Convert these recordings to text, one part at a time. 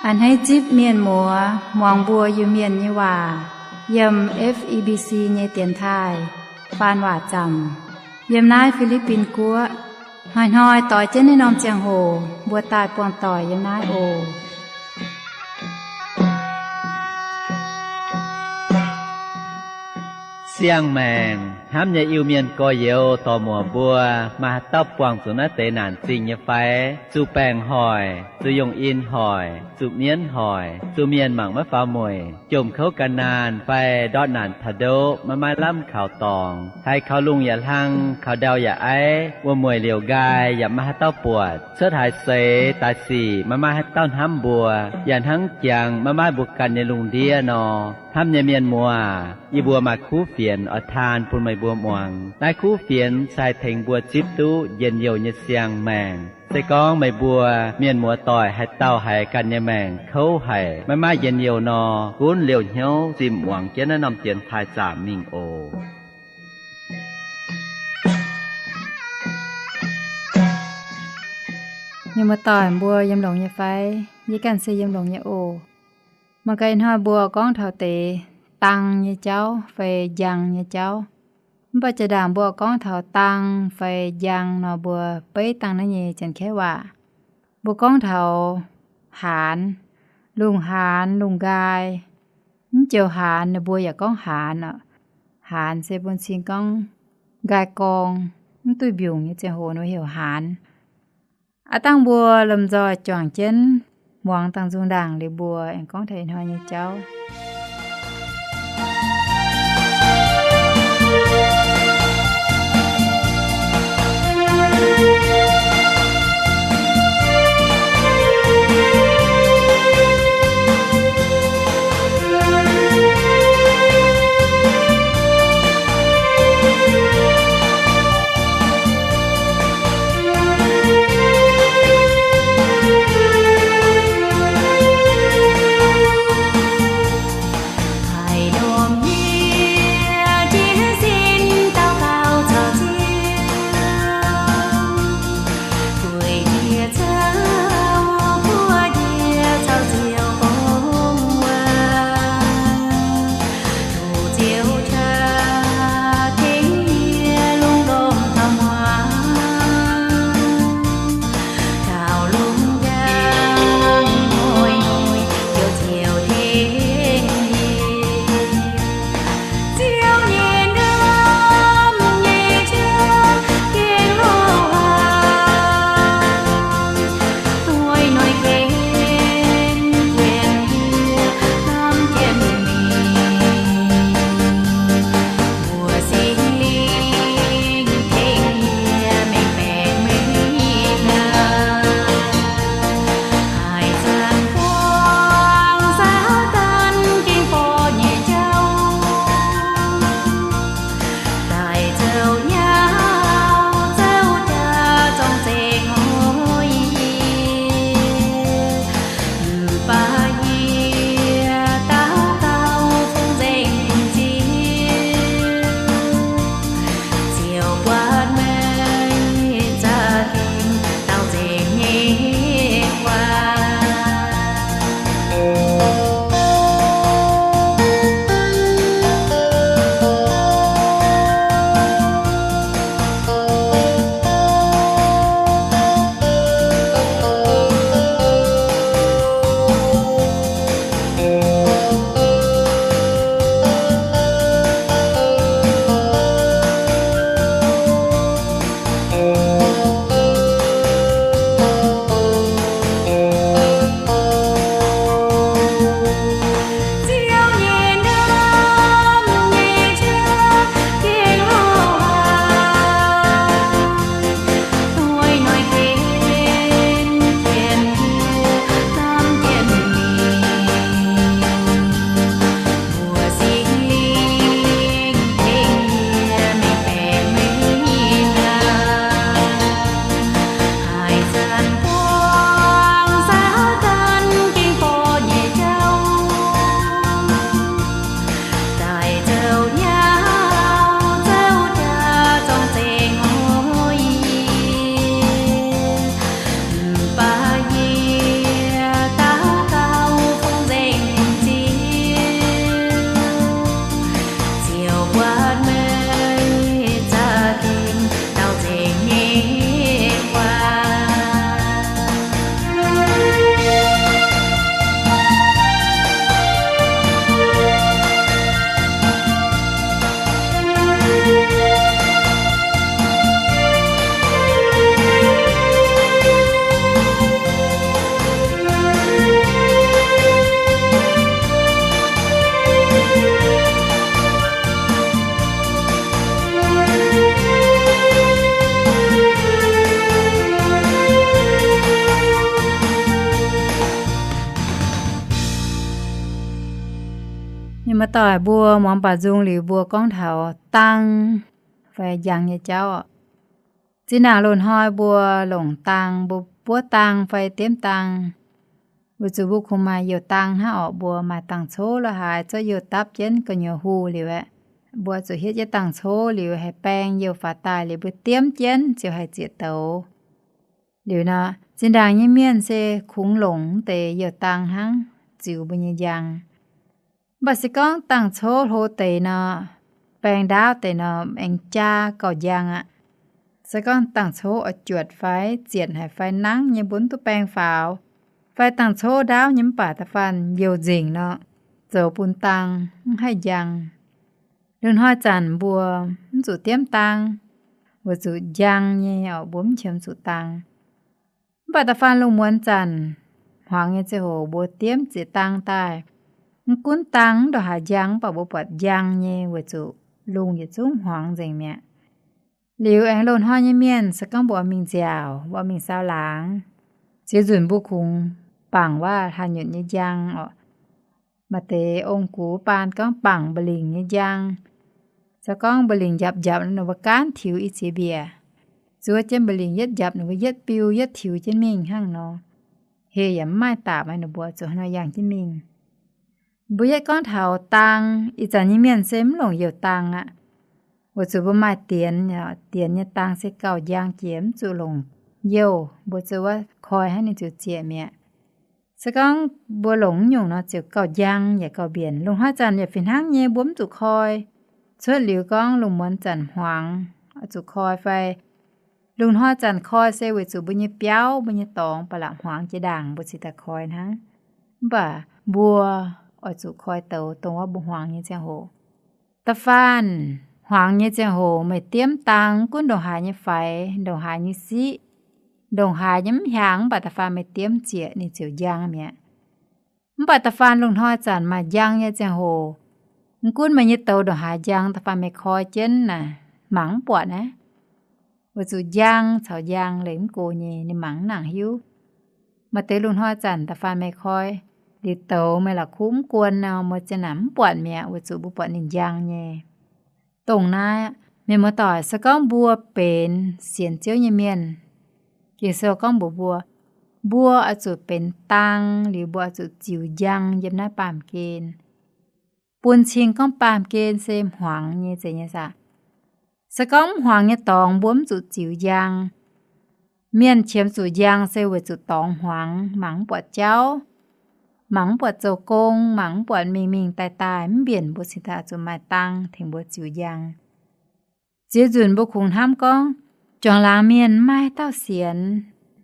A'hneiv zipv mienh muoz muangx mbuo Iu-Mienh nyei waac yiem F E B C nyei dienx taaih faan waac zaamc yiem naaiv Fi^li^bin Guoqv. Hnoi-hnoi doix jienv naaiv norm ziangh hoc mbuo daaih buangh doic yiem naaiv oc. Siang-maengc hnamv nyei Iu-Mienh gorx-youz dorc-muoc mbuo, maaih haaix dauh buangh zuqc naaiv deix naanc zingh nyei fai? Zuqc baengc hoic, zuqc yongh in hoic, zuqc mienv hoic, zuqc mienh mangc maiv faaux mueic, jomc kouv gan naanh fai ndortv naanc taux ndoqv maiv maaih lamh kaux dorngx, haiz kaux lungh yaac hlang, kaux ndau yaac aiv, wuom-mueic liouc nqaai yaac maiv maaih haaix dauh buatc, cuotv haaix seix daaih sic maiv maaih haaix dauh hnamv mbuo, yaac hnangv jangx maiv maaih mbuo ganh nyei lungh ndiev nor. Hnamv nyei mienh muoz, yie mbuo maaih kuv fienx oix taan bun meih mbuo muangx. Naaiv kuv fienx se haih tengx mbuo zipv duqv njien-youh nyei siang-maengc. Se gorngv meih mbuo mienh muoz doic haaix dauh haiz ganh nyei maengc kouv haic, maiv maaih njien-youh nor, gunv liouh hnyouv zimh muangx jienv naaiv norm dienx taaih zaamc mingh oc. Mienh muoz doic mbuo yiem longx nyei fai? Yie ganh se yiem longx nyei oc. Mangc gaax ih hnoi mbuo gorngv taux deix dang nyei jauv fai njang nyei jauv. Mv baac jaa-ndaangc mbuo gorngv taux dang fai njang nor, mbuo beiv dangh naaiv nyei Janx-Kaeqv waac. Mbuo gorngv taux haanz, lungh haanz, lungh nqaai, mv joux haanz ninh mbuo yaac gorngv haanz oc. Haanz se bun cing gorngv nqaai gorng, mv duih mbiungc nyei ziangh hoc nor heuc haanz. Aav dangh mbuo lomh nzoih juangc jienv muangx dangh nzung ndaangc liuz mbuo aengx gorngv taux ih hnoi nyei jauv. Haiz ndorm nyei Mienh muoz-doic, mbuo muangx baac nzung liuz mbuo gorngv taux dang fai njang nyei jauv oc. Zinh ndaangc loz-hnoi mbuo longc dang, mbuo buov dang fai diemv dang, weic zuqc mbuo kungx maaih youh dang hnangv orqc. Mbuo maaih dang-cov lo haaix, zorqv youh dapv jienv gu'nyuoz hungh liuz aeqv, mbuo zuqc hietv jienv dang-cov liuz haih baeng youh faaux daaih liuz mbuo diemv jienv ziouc haih zieqc douz. Liuz nor, zinh ndaangc nyei mienh se kungx longc deix youh dang hnangv ziux mbuo nyei njang. Mv baac se gorngv dang-cov hlo deix nor, baeng ndaauv deix nor, aengx jaa gauh njang aqv. Se gorngv dang-cov oix juotc fai zietc haic fai nangv nyei, mbuo mv duqv baeng faaux, fai dang-cov ndaauv nyei mv baac da'faanh youh nzengc nor, zoux bun dang mv haih njang. Lungh hnoi zanc mbuo mv zuqc diemv dang, weic zuqc njang nyei oc, mbuo mv qiemx zuqc dang. Mv baac da'faanh lungh muonz zanc hmuangx nyei ziangh hoc mbuo diemv zieqc dang daaih, mv gunv dang mv ndongc haaix njang, mv baac mbuo buatc njang nyei weic zuqc lungh yietc zungv hmuangx nzengc mi'aqv. Liuz aengx loz-hnoi nyei mienh se gorngv mbuo mingh nziaauc, mbuo mingh saau laangz, ziex nzunc mbuo kungx bangc waac haaix nyungc nyei njang oc. Maaih deix ong-gux baan gorngv bangc mba'lingc nyei njang. Se gorngv mba'lingc njapc njapc nor, ninh mbuo gaanv tiux i ziex mbiec. Zuov jienv mba'lingc yietv njapc, ninh mbuo yietv biu yietv tiux jienv mingh hnangv nor. Heh yaac mv maaih dapc, ninh mbuo zuqc hnangv nor yangh jienv mingh. Mbuo yietv gorngv taux dang, ih zanc nyei mienh se mv longc youh dang aqv. Weic zuqc mbuo maaih dienx, dienx nyei dang se gauh njang jiex, mv zuqc longc youh, mbuo zuqc wuov koi hnangv ninh ziouc zieqc mi'aqv. Se gorngv mbuo longc nyungc nor ziouc gauh njang yaac gauh mbienc. Lungh hnoi zanc yaac fih hnangv nyei, mbuo mv zuqc koi. Cuotv liuz gorngv lungh muonz zanc hmuangx, oix zuqc koi fai lungh hnoi zanc koi se weic zuqc mbuo nyei biauv, mbuo nyei dorngx ba'laqc hmuangx jiex ndaangc, mbuo cingx daaih koi hnangv. Mv baac mbuo oix zuqc koi douz dongh wuov mbuo hmuangx nyei ziangh hoc. Da'faanh hmuangx nyei ziangh hoc meih diemv dang, mv gunv ndongc haaix nyei faix, ndongc haaix nyei siqv, ndongc haaix nyei mv hiaangx, mv baac da'faanh meih diemv zieqc ninh ziouc njang mi'aqv. Mv baac da'faanh lungh hnoi zanc maaih njang nyei ziangh hoc, mv gunv meih nyei douz ndongc haaix njang, da'faanh meih koi jienv naaic mangc mv buatc aqv. Weic zuqc njang caux njang leih mv go nyei, ninh mangc mv nangc hiuv. Maaih deix lungh hnoi zanc da'faanh meih koi liuz douz meih la'kuqv mv guon nor, meih zien naaic mv buatc mi'aqv, weic zuqc mbuo buatc ninh njang nyei. Dongh naaiv, mienh muoz-doic, se gorngv mbuo benx sienx Ziouv nyei mienh, Ging-Sou gorngv mbuox mbuo, mbuo oix zuqc benx dang liuz mbuo oix zuqc ziux njang yiem naaiv baamh gen, bun cing gorngv baamh gen se hmuangx nyei, zeiz nyei saah? Se gorngv mv hmuangx nyei dorngx mbuo mv zuqc ziux njang. Mienh qiemx zuqc njang se weic zuqc dorngx hmuangx, mangc mv buatc jauv, mangc mv buatc zoux gong, mangc mv buatc mingh mingh daaih daaih, mv mbienc mbuo cingx daaih zuqc maaih dang tengx mbuo ziux njang. Ziex nzunc mbuo kungx hnamv gorngv, juangc laangz mienh mv maaih haaix dauh sienx,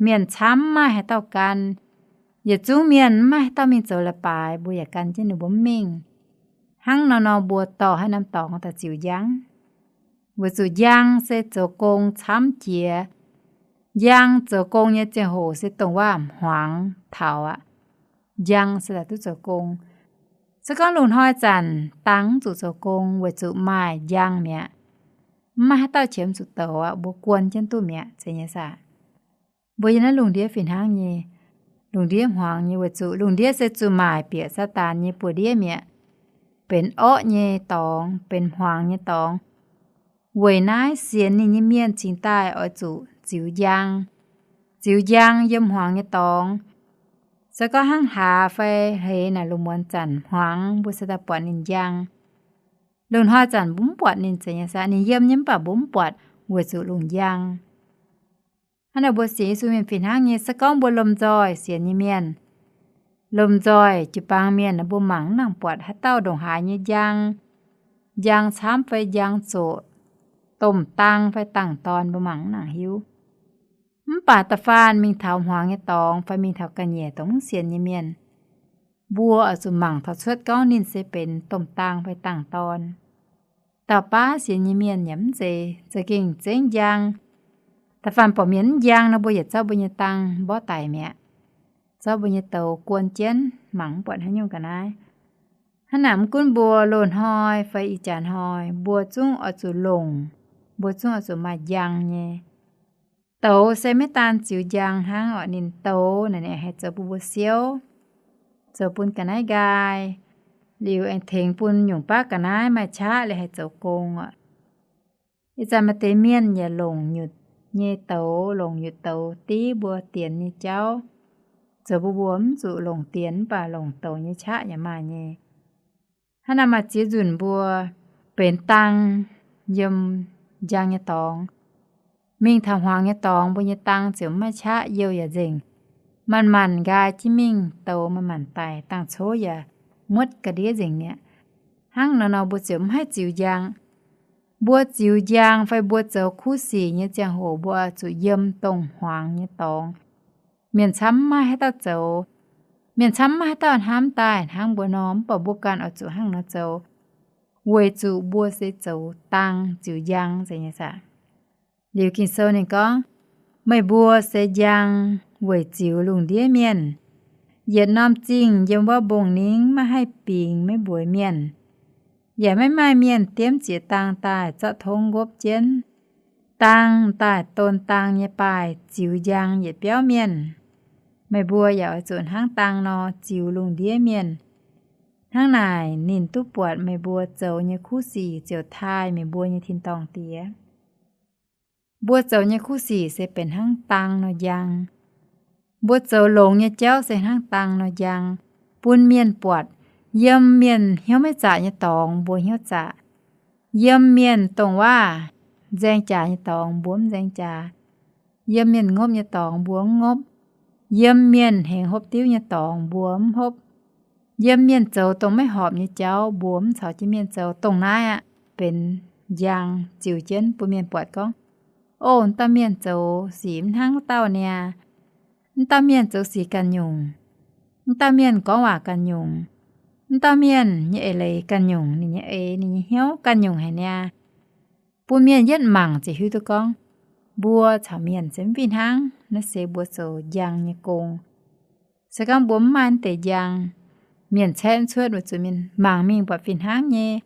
mienh camv mv maaih haaix dauh gan, yietc zungv mienh mv maaih haaix dauh mingh zoux leiz-baaix, mbuo yaac gan jienv ninh mbuo mv mingh. Hnangv nor nor mbuo dorh haaix norm dorngx daaih ziux njang? Weic zuqc njang se zoux gong camv jiex. Njang zoux gong nyei ziangh hoc se dongh waac hmuangx taux aqv. Njang se laaix duqv zoux gong. Se gorngv lungh hnoi zanc dang mv zuqc zoux gong weic zuqc maaih njang mi'aqv. Mv maaih haaix dauh qiemx zuqc douz aqv, mbuo guon jienv duqv mi'aqv, zeiz nyei saah? Mbuo yiem naaiv lungh ndiev fih hnangv nyei. Lungh ndiev hmuangx nyei weic zuqc lungh ndiev se zuqc maaic bieqc Saadaan nyei buoz-ndiev mi'aqv. Benx orqv nyei dorngx, benx hmuangx nyei dorngx. Weic naaiv sienx ninh nyei mienh cingx daaih oix zuqc ziux njang. Ziux njang yiem hmuangx nyei dorngx. Se gorngv hnangv hlaax fai hleix naaic lungh muonz zanc hmuangx, mbuo se daaih buatc ninh njang. Lungh hnoi zanc mbuo mv buatc ninh, zeiz nyei saah? Ninh yiem nyei mv baac mbuo mv buatc weic zuqc lungh njang. Hnangv naaic mbuo sienx Yesu mienh fih hnangv nyei, se gorngv mbuo lomh nzoih sienx nyei mienh, lomh nzoih jiu-baang mienh, mbuo mangc mv nangc buatc haaix dauh ndongc haaix nyei njang, njang camv fai njang zoqc, domh dang fai dangh dorn, mbuo mangc mv nangc hiuv. Mv baac da'faanh mingh taux hmuangx nyei dorngx fai mingh taux ga'nyiec dongh mv sienx nyei mienh, mbuo oix zuqc mangc taux cuotv gorngv ninh se benx domh dang fai dangh dorn. Dauh baav sienx nyei mienh yaac mv zeiz za'gengh zengv njang. Da'faanh borqc mienh mv njang nor, mbuo yietc zauv mbuo nyei dang mborqv daic mi'aqv. Zauv mbuo nyei douz guon jienv, mangc mv buatc haaix nyungc ga'naaiv. Hnangv naaic mv gunv mbuo loz-hnoi fai ih jaax hnoi, mbuo zungv oix zuqc longc, mbuo zungv oix zuqc maaih njang nyei. Douz se maiv daan ziux njang hnangv orqc, ninh douz naaic ninh haih zoux bun mbuo siouv, zoux bun ga'naaiv nqaai, Liuz aengx tengx bun nyungc baav ga'naaiv maaih qaqv liuz haih zoux gong oc. Ih zanc maaih deix mienh yaac longc nyutc nyei douz, longc nyutc douz div mbuo dienx nyei jauv. Zoux bun mbuo mv zuqc longc dienx mv baac longc douz nyei qaqv yaac maaih nyei. Hnangv naaic maaih ziex nzunc mbuo benx dang yiem njang nyei dorngx. Mingh taux hmuangx nyei dorngx, mbuo nyei dang ziouc mv maaih qaqv, youh yaac nzengc. Manc-manc nqaai jienv mingh douz, manc-manc daic, dangh coqv yaac muotv ga'ndiev nzengc mi'aqv. Hnangv nor nor mbuo ziouc mv haih ziux njang. Mbuo ziux njang fai mbuo zoux kuv sic nyei ziangh hoc mbuo zuqc yiem dongh hmuangx nyei dorngx. Mienh camv maiv maaih haaix dauh zoux. Mienh camv maiv maaih haaix dauh hnamv daaih hnangv mbuo nor, mv baac mbuo ganh oix zuqc hnangv nor zoux, weic zuqc mbuo se zoux dang ziux njang nzengc nyei saah. Liuz Ging-Sou ninh gorngv, meih mbuo se njang weic ziux lungh ndiev mienh. Yietc norm zingh yiem wuov mbong-ningv maiv haih bingx maiv mbuox mienh, yaac maiv maaih mienh diemv zieqc dang daaih zorqv tongv nqopv jienv. Dang daaih don dang nyei baaih ziux njang yietc biauv mienh. Meih mbuo yaac oix zuqc hnangv dang nor ziux lungh ndiev mienh. Hnangv naaic ninh duqv buatc meih mbuo zoux nyei kuv sic ziouc taaih meih mbuo nyei tin-dorngh Diex. Mbuo zoux nyei kuv sic se benx hnangv dang nor njang. Mbuo zoux longx nyei jauv se hnangv dang nor njang, bun mienh buatc. Yiem mienh hnyouv maiv zaqc nyei dorngx mbuo hnyouv zaqc. Yiem mienh dongh waac nzaeng jaax nyei dorngx mbuo mv nzaeng jaax. Yiem mienh ngopv nyei dorngx mbuo mv ngopv. Yiem mienh hengx hopv diuv nyei dorngx mbuo mv hopv. Yiem mienh zoux dongh maiv horpc nyei jauv mbuo mv caux jienv mienh zoux. Dongh naaiv aqv benx njang ziux jienv bun mienh buatc gorngv, o, wuov dauh mienh zoux sic mv hnangv wuov dauh niaa. Wuov dauh mienh zoux sic ganh nyungc. Wuov dauh mienh gorngv waac ganh nyungc. Wuov dauh mienh nyei eix leiz ganh nyungc, ninh nyei eix, ninh nyei hnyouv ganh nyungc haic niaa. Bun mienh yietv mangc ziouc hiuv duqv gorngv, mbuo caux mienh se mv fih hnangv. Naaiv se mbuo zoux njang nyei gong. Se gorngv mbuo mv maaih naaiv deix njang, mienh caeqv mv cuotv, weic zuqc mienh mangc mingh buatc fih hnangv nyei,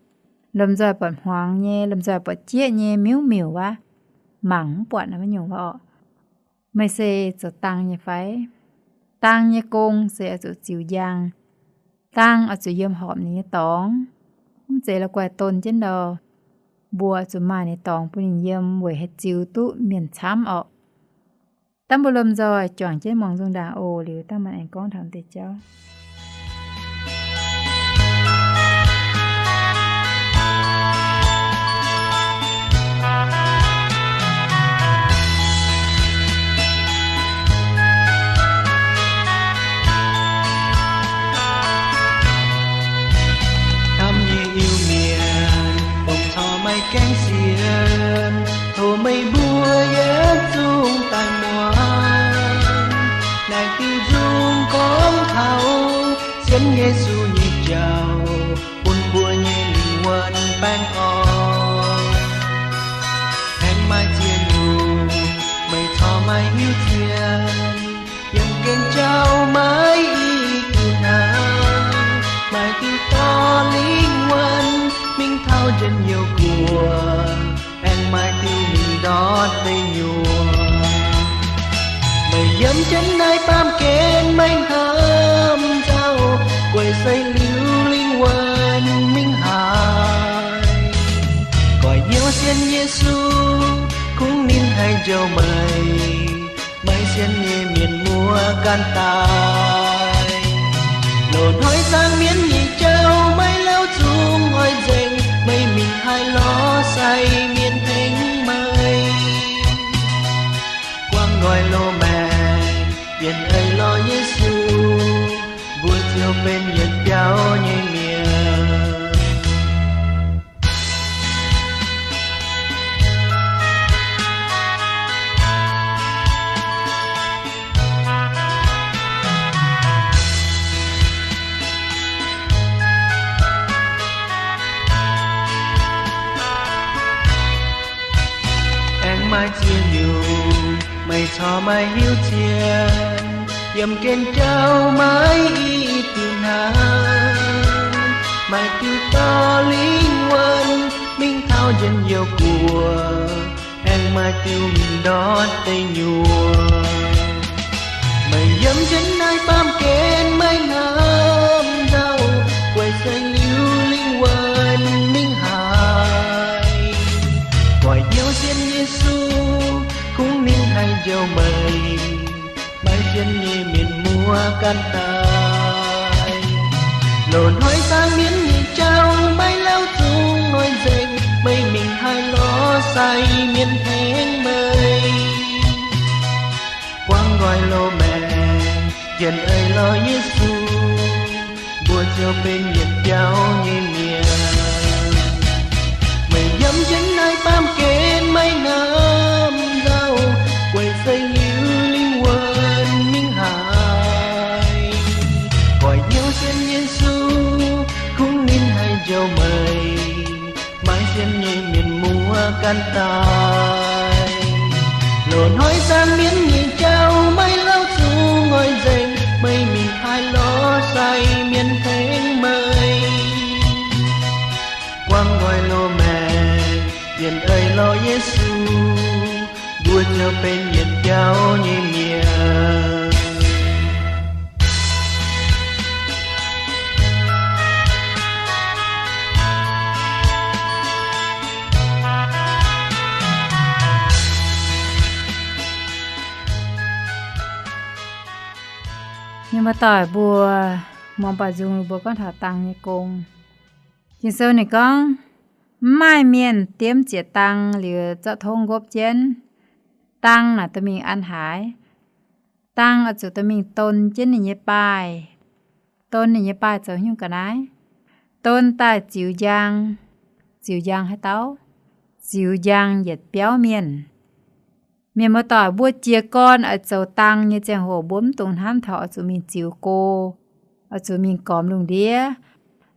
lomh nzoih buatc hmuangx nyei, lomh nzoih buatc jieqv nyei, miuv-miuc wuov, mangc mv buatc naaiv nyungc wuov orqc. Meih se zoux dang nyei fai? Dang nyei gong se oix zuqc ziux njang. Dang oix zuqc yiem horpc ninh nyei dorngx, mv zeiz la'guaih don jienv ndau. Mbuo oix zuqc maaih ninh dorngx bun ninh yiem weic haih ziux duqv mienh camv orqc. Dangh mbuo lomh nzoih juangc jienv muangx nzung ndaangc oc. Liuz dangh maiv aengx gorngv taux deix jauv. Hnamv nyei Iu-Mienh, ong cor maiv gaengh sienx, tov meih mbuo yietc zungv daaih muangx naaiv diuh nzung gorngv taux sienx Yesu nyei jauv bun mbuo nyei lingh wuonh baengh orn. Aengx maaih ziex nyungc meih cor maiv hiuv cien, yiem gen jauv maiv i diuh hnangv, maaih diuh dorh lingh wuonh mingh taux njien-youh guoqv, aengx maaih diuh mingh ndortv deic nyuoqc. Meih yiem jienv naaiv baamh gen maiv hnamv nzauh, weic se liuz lingh wuonh mingh haaix. Goiv hnyouv sienx Yesu, kungx ninh haih njoux meih. Maiv sienx nyei mienh muoz ganh daaih, loz-hnoi zaangc mienv nyei jauv maiv lauh zungv oix nzengc, meih mingh haaix lorz sai mienh tengx meih. Guangc nqoi loz-maengc mienh eix lorz Yesu, mbuo ziouc benx yietc biauv nyei mienh. Aengx maaih ziex nyungc meih corc maiv hiuv cien, yiem gen jauv maiv i diuh hnangv. Maaih diuh dorh lingh wuonh mingh taux njien-youh guoqv, aengx maaih diuh mingh ndortv deic nyuoqc. Meih yiem jienv naaiv baamh gen maiv hnamv nzauh, weic se Njoux meih, maiv sienx nyei mienh muoz ganh daaih. Loz-hnoi zaangc mienv nyei jauv maiv lauh zungv noic nzengc, meih mingh haaix lorz sai mienv hnangv meih. Buangv nqoi loz-maengc, yienc eix lorz Yesu, mbuo ziouc benx yietc biauv nyei mienh. Meih yiem jienv naaiv baamh gen maiv hnamv nzauh, weic zeiz liuz lingh wuonh mingh haic. Goiv hnyouv sienx Yesu, kungx ninh haih njoux meih, maiv sienx nyei mienh muoz ganh daaih. Loz-hnoi zaangc mienv nyei jauv maiv lauh zungv noic nzengc, meih mingh haaix lorz sai mienv hnangv meih. Buangv nqoi loz-maengc, yienc eix lorz Yesu, mbuo ziouc benx yietc biauv nyei mienh. Mienh muoz-doic mbuo, muangx baaux nzung mbuo gorngv taux dang nyei gong. Ging-Sou ninh gorngv, mv maaih mienh diemv zieqc dang liuz zorqv tongv nqopv jienv. Dang naaic dorh mingh an haaix? Dang oix zuqc dorh mingh don jienv ninh nyei baaih. Don ninh nyei baaih zoux nyungc ga'naaiv? Don daaih ziux njang. Ziux njang haaix dauh? Ziux njang yietc biauv mienh. Mienh muoz-doic, mbuo jiez gorn oix zoux dang nyei ziangh hoc mbuo mv dungx hnamv taux oix zuqc mingh ziux go, oix zuqc mingh gormx lungh ndiev,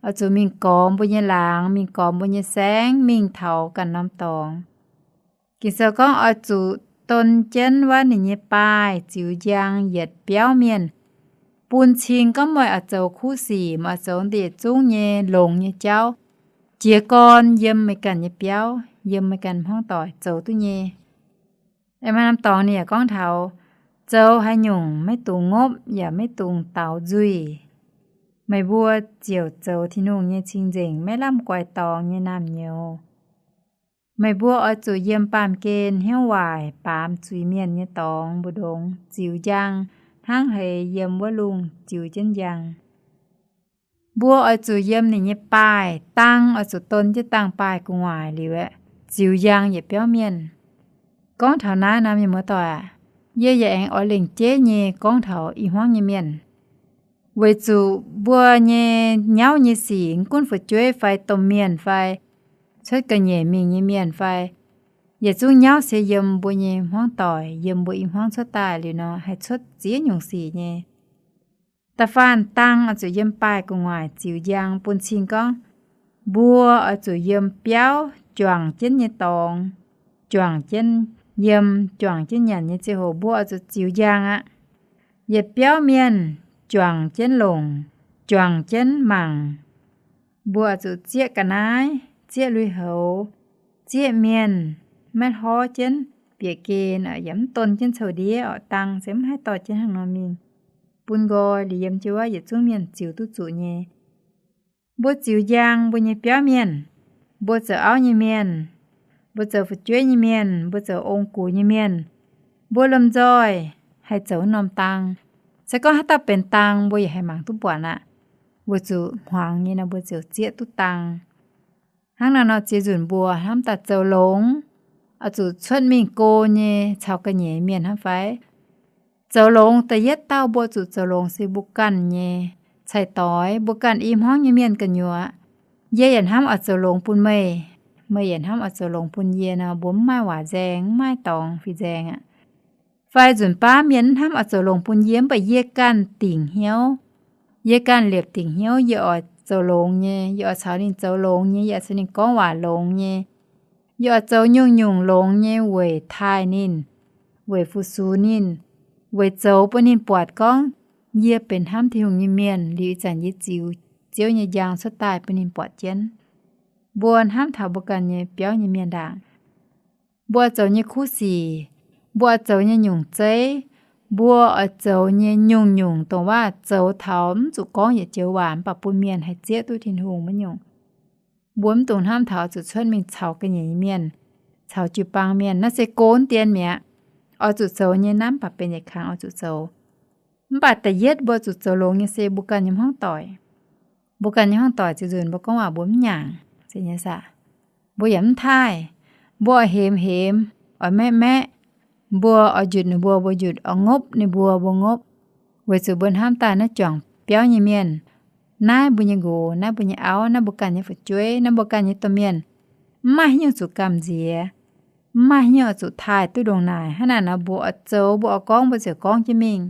oix zuqc mingh gormx mbuo nyei laangz, mingh gormx mbuo nyei saengv, mingh taux ganh norm dorngx. Ging-Sou gorngv oix zuqc don jienv wuov ninh nyei baaih ziux njang yietc biauv mienh, bun cing gorngv meih oix zoux kuv sic, meih oix zoux ndeic zungv nyei longx nyei jauv, jiez gorn yiem meih ganh nyei biauv, yiem meih ganh hmuangv doic zoux duqv nyei. Aengx maaih norm dorngx ninh yaac gorngv taux, zoux haaix nyungc maiv dungx ngopv yaac maiv dungx daux nzuih. Meih mbuo ziouc zoux Tin-Hungh nyei cing-nzengc, maiv lamh guaix dorngx nyei naamh nyouz. Meih mbuo oix zuqc yiem baamh gen hnyouv waaic baamz zuiz mienh nyei dorngx mbu'ndongx ziux njang, hnangv heix yiem wuov lungh ziux jienv njang. Mbuo oix zuqc yiem ninh nyei baaih, dang oix zuqc don jienv dangh baaih gu'nguaaic liuz aeqv, ziux njang yietc biauv mienh. Gorngv taux naaiv nor, mienh muoz-doic aac, yie yaac aengx oix lengc jeiv nyei gorngv taux i hmuangv nyei mienh. Weic zuqc mbuo nyei nyauv nyei sic, mv gunv fu'jueiv fai domh mienh fai cuotv ga'nyiec mingh nyei mienh fai, yietc zungv nyauv se yiem mbuo nyei hmuangv doic, yiem mbuo i hmuangv cuotv daaih liuz nor, haih cuotv ziex nyungc sic nyei. Da'faanh dang oix zuqc yiem baaih gu'nguaaic ziux njang bun cing gorngv mbuo oix zuqc yiem biauv juangc jienv nyei dorngx, juangc jienv yiem, juangc jienv nyanc nyei ziangh hoc mbuo oix zuqc ziux njang aqv. Yietc biauv mienh juangc jienv longc, juangc jienv mangc. Mbuo oix zuqc zieqv ga'naaiv, zieqv lui-houx, zieqv mienh, maiv hlorv jienv bieqc gen, yaac mv don jienv cou-ndiev oc. Dang se mv haih dorh jienv hnangv nor mingh, bun nqoi liuz yiem jienv wuov yietc zungv mienh ziux duqv zuqc nyei. Mbuo ziux njang mbuo nyei biauv mienh, mbuo zoux auv nyei mienh, mbuo zoux fu'jueiv nyei mienh, mbuo zoux ong-gux nyei mienh, mbuo lomh nzoih haih zoux norm dang. Se gorngv haaix dauh benx dang, mbuo yaac haih mangc duqv buatc aqv. Weic zuqc hmuangx nyei nor mbuo ziouc zieqv duqv dang. Hnangv naaiv nor ziex nzunc mbuo hnamv daaih zoux longx, oix zuqc cuotv mingh go nyei caux ga'nyiec mienh hnamv fai? Zoux longx da'yietv dauh mbuo zuqc zoux longx se mbuo ganh nyei cai-doix, mbuo ganh i hmuangv nyei mienh gu'nyuoz. Yie yaac hnamv oix zoux longx bun meih, meih yaac hnamv oix zoux longx bun yie nor, mbuo mv maaih waac nzaeng, mv maaih dorngx fih nzaeng aqv. Fai nzunc baav mienh mv hnamv oix zoux longx bun yie, mv baac yie ganh dingc hnyouv, yie ganh liepc dingc hnyouv, yie oix zoux longx nyei, yie oix caux ninh zoux longx nyei, yie oix caux ninh gorngv waac longx nyei, yie oix zoux nyungc-nyungc longx nyei weic taaih ninh, weic fu-sux ninh, weic zoux bun ninh buatc gorngv yie benx hnamv Tin-Hungh nyei mienh liuz ih zanc yie ziux Ziouv nyei njang cuotv daaih bun ninh buatc jienv. Mbuo hnamv taux mbuo ganh nyei biauv nyei mienh ndaangc. Mbuo oix zoux nyei kuv sic, mbuo oix zoux nyei nyungc zeiv, mbuo oix zoux nyei nyungc-nyungc dongh waac zoux taux mv zuqc gorngv yietc joux waac mv baac bun mienh haih zieqv duqv Tin-Hungh wuov nyungc. Mbuo mv dungx hnamv taux zuqc cuotv mingh caux ga'nyiec nyei mienh, caux jiu-baang mienh, naaiv se go dien mi'aqv. oix zuqc zoux nyei naaiv mv baac benx yietc kangx oix zuqc zoux. Mv baac da'yietv mbuo zuqc zoux longx nyei se mbuo ganh nyei hmuangv doic. Mbuo ganh nyei hmuangv doic ziouc nzunc mbuo gorngv waac mbuo mv nyaangc, se nyei saah? Mbuo yaac mv taaih. Mbuo oix hemx hemx, oix maeqv maeqv. Mbuo oix njutc ninh mbuo mbuo njutc, oix ngopv ninh mbuo mbuo ngopv. Weic zuqc mbuo hnamv daaih naaiv juangc biauv nyei mienh, naaiv mbuo nyei nqox, naaiv mbuo nyei auv, naaiv mbuo ganh nyei fu'jueiv, naaiv mbuo ganh nyei domh mienh, mv maaih haaix nyungc zuqc gamh nziex, mv maaih haaix nyungc zuqc taaih duqv ndongc naaic. Hnangv naaic nor mbuo oix zoux, mbuo oix gorngv, mbuo ziouc gorngv jienv mingh.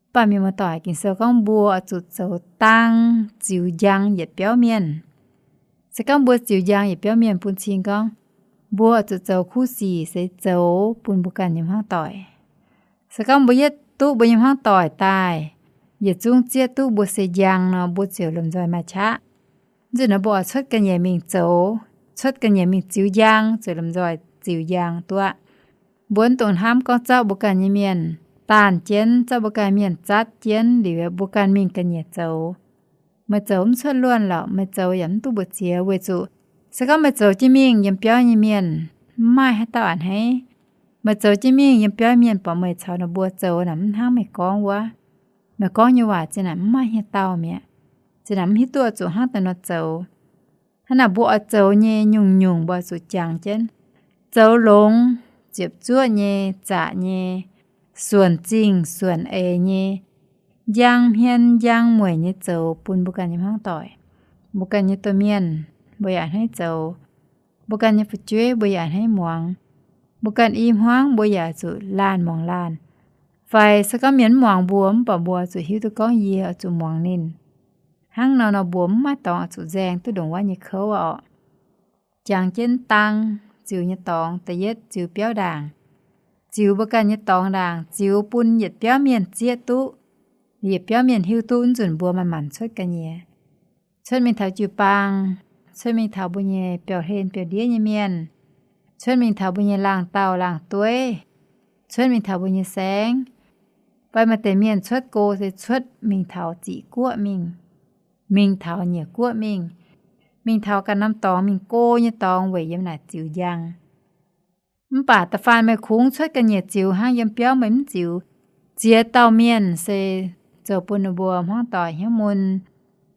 Mv baac mienh muoz-doic, Ging-Sou gorngv mbuo oix zuqc zoux dang ziux njang yietc biauv mienh. Se gorngv mbuo ziux njang yietc biauv mienh bun cing gorngv, mbuo oix zuqc zoux kuv sic se zoux bun mbuo ganh nyei hmuangv doic. Se gorngv mbuo yietv duqv mbuo nyei hmuangv doic daaih, yietc zungv zieqv duqv mbuo se njang nor, mbuo ziouc lomh nzoih maaih qaqv. Nzunc naaiv mbuo oix cuotv ga'nyiec mingh zoux, cuotv ga'nyiec mingh ziux njang, ziouc lomh nzoih ziux njang duqv aqv. Mbuo mv dungx hnamv gorngv zorqv mbuo ganh nyei mienh daanh jienv, zorqv mbuo ganh mienh zatv jienv liuz, mbuo ganh mingh ga'nyiec zoux. Meih zoux mv cuotv luonh lorqc, meih zoux yaac mv duqv mbu'ziex weic zuqc se gorngv meih zoux jienv mingh, yiem biauv nyei mienh mv maaih haaix dauh a'hneiv. Meih zoux jienv mingh, yiem biauv mienh buatc meih caux ninh mbuo zoux naaic mv hnangv meih gorngv wuov. Meih gorngv nyei waac zinh naaic mv maaih haaix dauh mi'aqv. Zinh naaic mv hiuv duqv oix zuqc hnangv daaih nor zoux. Hnangv naaic mbuo oix zoux nyei nyungc-nyungc mbuo oix zuqc jangx jienv. Zoux longx, ziepc zuoqv nyei, zaqc nyei, suonc zingh suonc eix nyei, njang hmien njang mueic nyei zoux bun mbuo ganh nyei hmuangv doic, mbuo ganh nyei domh mienh, mbuo yaac a'hneiv zoux. Mbuo ganh nyei fu'jueiv mbuo yaac a'hneiv muangx. Mbuo ganh i hmuangv mbuo yaac zuqc laanh muangx laanh. Fai se gorngv mienh mv muangx mbuo, mv baac mbuo zuqc hiuv duqv gorngv yie oix zuqc muangx ninh. Hnangv nor nor mbuo mv maaih dorngx oix zuqc nzaeng duqv ndongc wuov nyei kouv orqc. Jangx jienv dang ziux nyei dorngx, da'yietv ziux biauv ndaangc. Ziux mbuo ganh nyei dorngx ndaangc, ziux bun yietc biauv mienh zieqv duqv, yietc biauv mienh hiuv duqv nzunc mbuo manc-manc cuotv ga'nyiec. Cuotv mingh taux jiu-baang, cuotv mingh taux mbuo nyei biauv-hlen biauv-ndiev nyei mienh, cuotv mingh taux mbuo nyei laangz dauh laangz dueiv, cuotv mingh taux mbuo nyei saengv, fai maaih deix mienh cuotv go se cuotv mingh taux ziqc guoqv mingh, mingh taux nyiec guoqv mingh, mingh taux ganh norm dorngx mingh go nyei dorngx weic yiem naaic ziux njang. Mv baac da'faanh meih kungx cuotv ga'nyiec ziux hnangv, yiem biauv meih mv ziux, ziex dauh mienh se zoux bun ninh mbuo hmuangv doic hnyouv mun,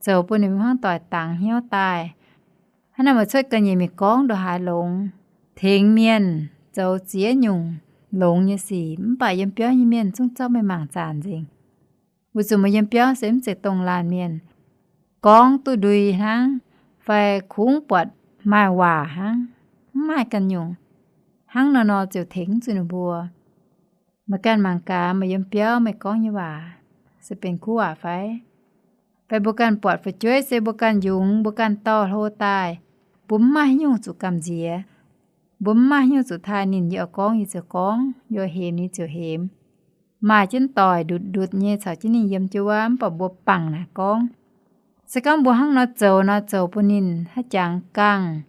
zoux bun ninh mbuo hmuangv doic dangx hnyouv daaih. Hnangv naaic meih cuotv ga'nyiec mingh gorngv ndongc haaix longx, tengx mienh zoux ziex nyungc longx nyei sic, mv baac yiem biauv nyei mienh zungv zorqv meih mangc zanc nzengc. Weic zuqc meih yiem biauv se mv zeiz dongh laanh mienh, gorngv duqv ndui hnangv, fai kungx buatc maaih waac hnangv, mv maaih ganh nyungc. Hnangv nor nor ziouc tengx zuqc ninh mbuo. Meih ganh mangc gaax, meih yiem biauv meih gorngv nyei waac se benx kuv waac fai? Fai mbuo ganh buatc fu'jueiv se mbuo ganh yungz, mbuo ganh dorh hlo daaih, mbuo mv maaih haaix nyungc zuqc gamh nziex. Mbuo mv maaih haaix nyungc zuqc taaih ninh, yie oix gorngv yie ziouc gorngv, yie oix hemx yie ziouc hemx. Maaih jienv doic ndutc ndutc nyei caux jienv ninh yiem jienv wuov, mv baac mbuo bangc naaic gorngv. Se gorngv mbuo hnangv nor zoux nor, zoux bun ninh haaix jangx gangh,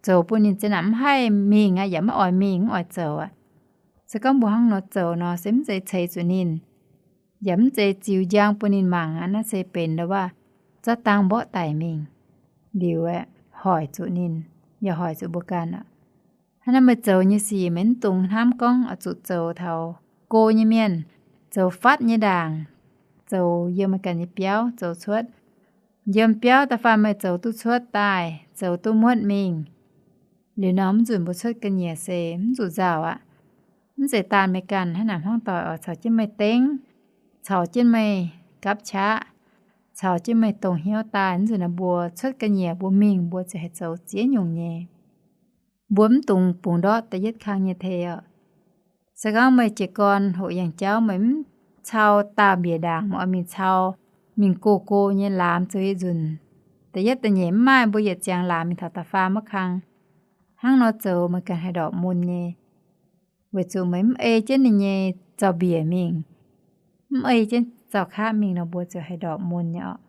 zoux bun ninh za'naaic mv haih mingh aqv, yaac maiv oix mingh, mv oix zoux aqv. Se gorngv mbuo hnangv nor zoux nor, se mv zeiz ceix zuqc ninh, yaac mv zeiz ziux njang bun ninh mangc aqv. Naaiv se benx ndau-waav zorqv dang mborqv daic mingh liuz aeqv, hoic zuqc ninh, yaac hoic zuqc mbuo ganh aqv. Hnangv naaiv meih zoux nyei sic meih mv dungx hnamv gorngv oix zuqc zoux taux go nyei mienh, zoux fatv nyei ndaangc, zoux yiem meih ganh nyei biauv zoux cuotv. Yiem biauv da'faanh meih zoux duqv cuotv daaih, zoux duqv muotv mingh, liuz nor mv nzunc mbuo cuotv ga'nyiec se mv zuqc nzauh aqv. Mv zeiz daanh meih ganh hnangv naaic hmuangv doic oix caux jienv meih dengv, caux jienv meih gapv qaqv, caux jienv meih dongh hnyouv daaih. Mv nzunc naaiv mbuo cuotv ga'nyiec mbuo mingh mbuo ziouc haih zoux ziex nyungc nyei. Mbuo mv dungx bungx ndortv da'yietv kang nyei tei oc. Se gorngv meih jiez gorn hoqc yangh jauv meih mv cau daauh mbiec ndaangc, meih oix mingh cau, mingh go go nyei laamz zoux yietc nzunc. Da'yietv da'nyeic mv maaih, mbuo yietc ziangx laamz mingh taux da'faam wuov kang. Hnangv nor zoux meih ganh haih ndorpc mun nyei, weic zuqc meih mv ei jienv ninh nyei zaux-mbiec mingh, mv ei jienv zaux-kapv mingh nor mbuo ziouc haih ndorpc mun nyei oc.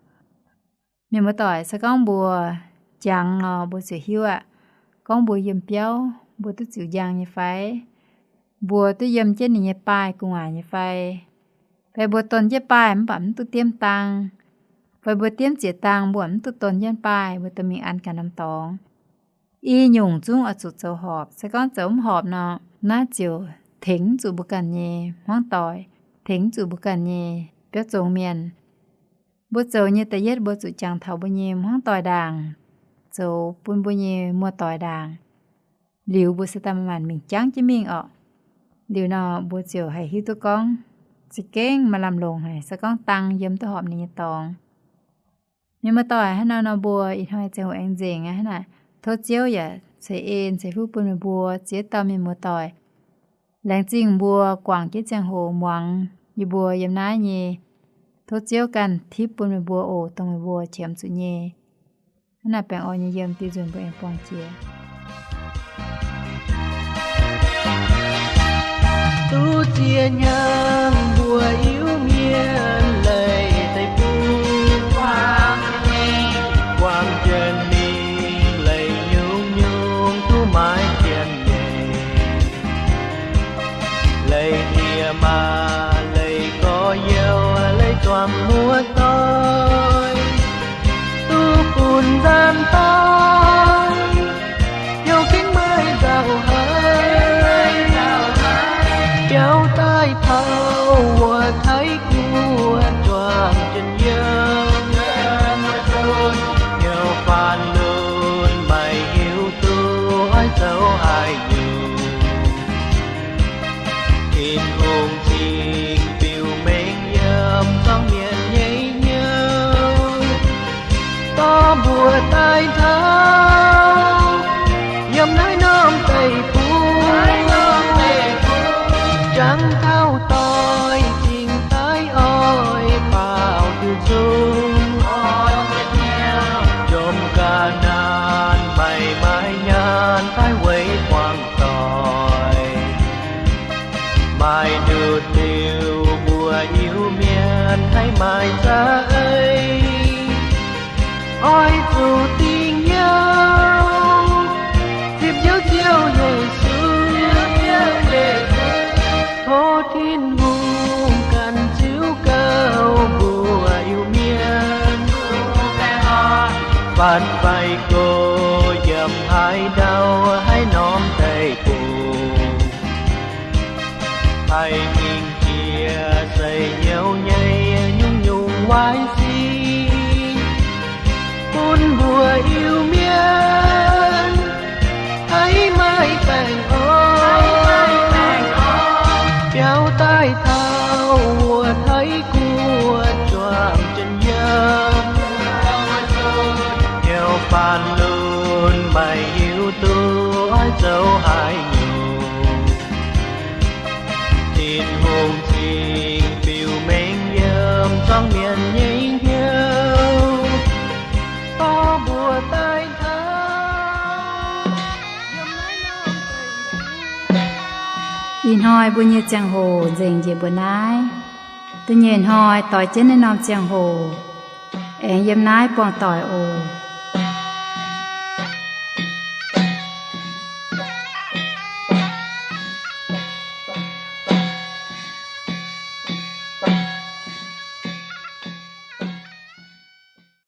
Mienh muoz-doic, se gorngv mbuo jangx nor mbuo ziouc hiuv aqv. Gorngv mbuo yiem biauv mbuo duqv ziux njang nyei fai? Mbuo duqv yiem jienv ninh nyei baaih gu'nguaaic nyei fai? Fai mbuo don jienv baaih mv baac mv duqv diemv dang? Fai mbuo diemv zieqc dang mbuo mv duqv don jienv baaih, mbuo dorh mingh an ganh norm dorngx? I nyungc zungv oix zuqc zoux horpc. Se gorngv zoux mv horpc nor, naaiv ziouc tengx mv zuqc mbuo ganh nyei hmuangv doic, tengx mv zuqc mbuo ganh nyei biauv zong mienh. Mbuo zoux nyei da'yietv mbuo zuqc jangx taux mbuo nyei hmuangv doic ndaangc, zoux bun mbuo nyei muoz-doic ndaangc. Liuz mbuo se daaih manc-manc mingh jangv jienv mingh orqc. Liuz nor mbuo ziouc haih hiuv duqv gorngv za'gengh maaih lamh longc haic, se gorngv dang yiem duqv horpc ninh nyei dorngx. Mienh muoz-doic, hnangv nor nor mbuo ih hnoi ziangh hoc aengx nzengc aqv hnangv naaic. Tov Ziouv yaac ceix en ceix fuqv bun meih mbuo ziex dauh mienh muoz-doic. Laengz zingh mbuo guangc jienv ziangh hoc muangx yie mbuo yiem naaiv nyei. Tov Ziouv ganh tipv bun meih mbuo oc, dongh meih mbuo qiemx zuqc nyei. Hnangv naaic baengh orn nyei yiem diuh nzunc mbuo aengx buangh jiex. Duqv ziex hnyangx mbuo Iu-Mienh leih deic-bung, guangc jienv mingh leih nyungc-nyungc duqv maiv zien nyei. Leih ndie-maa, leih gorx-youz, leih zuangx muoz-doic, duqv bun nzanc daaih hnyouv gengh maiv nzauh haic. Biaux daaih taux wuov Taiv Guoqv juangc jienv yiem, hnyouv faanv-lunx maiv hiuv duqv oix zoux haaix nyungc. Tin-Hungh cingx biux mengh yiem zuangx mienh nyei hnyouv, dorh mbuo daaih taux yiem naaiv norm deic-bung, jangx taux doix cingx daaih oix baaux diuh nzung, jomc ga'naaiv maiv maaih nyaanh daaih weic buangh doic. Maaih nduqc diuh mbuo Iu-Mienh haih maaih za'eix, oix zuqc dingh hnyouv zipv Ziouv, Ziouv Yesu. Tov Tin-Hungh ganh ziux gauh mbuo Iu-Mienh, faanv fai gox yiem haaix ndau, haaix norm deic-bung, haih mingh jiex seix hnyouv nyei nyungc-nyungc waaic sic, bun mbuo Iu-Mienh haih maaih baengh orn, biaux daaih taux wuov Taiv Guoqv juangc jienv yiem, hnyouv faanv-lunx maiv hiuv duqv oix zoux haaix nyungc. Tin-Hungh cingx biux mengh yiem zuangx mienh nyei hnyouv, dorh mbuo daaih taux. Ih hnoi mbuo nyei ziangh hoc nzengc njiec mbuo naaiv. Da'nyeic hnoi doix jienv naaiv norm ziangh hoc aengx yiem naaiv buangh doic oc.